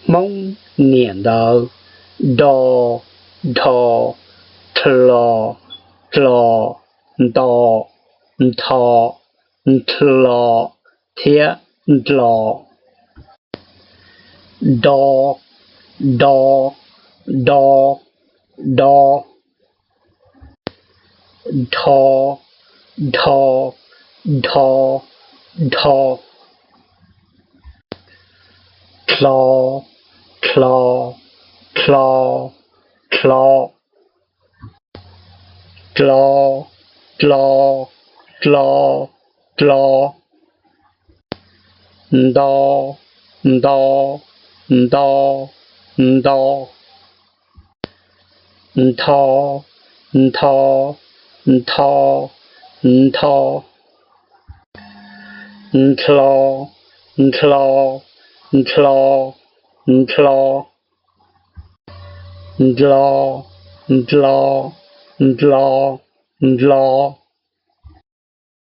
Hmoob niam ntawv: do, dho, dlo, dlo, nto, ntho, ndlo thiab ndlo. Do, do, do, do. Dho, dho, dho, dho. Dlo, dlo, dlo, dlo. Dlo, dlo, dlo, dlo. Nto, nto, nto, nto. Ntho, ntho, ntho, ntho. Ndlo, ndlo, ndlo, ndlo. Ndlo, ndlo, ndlo, ndlo.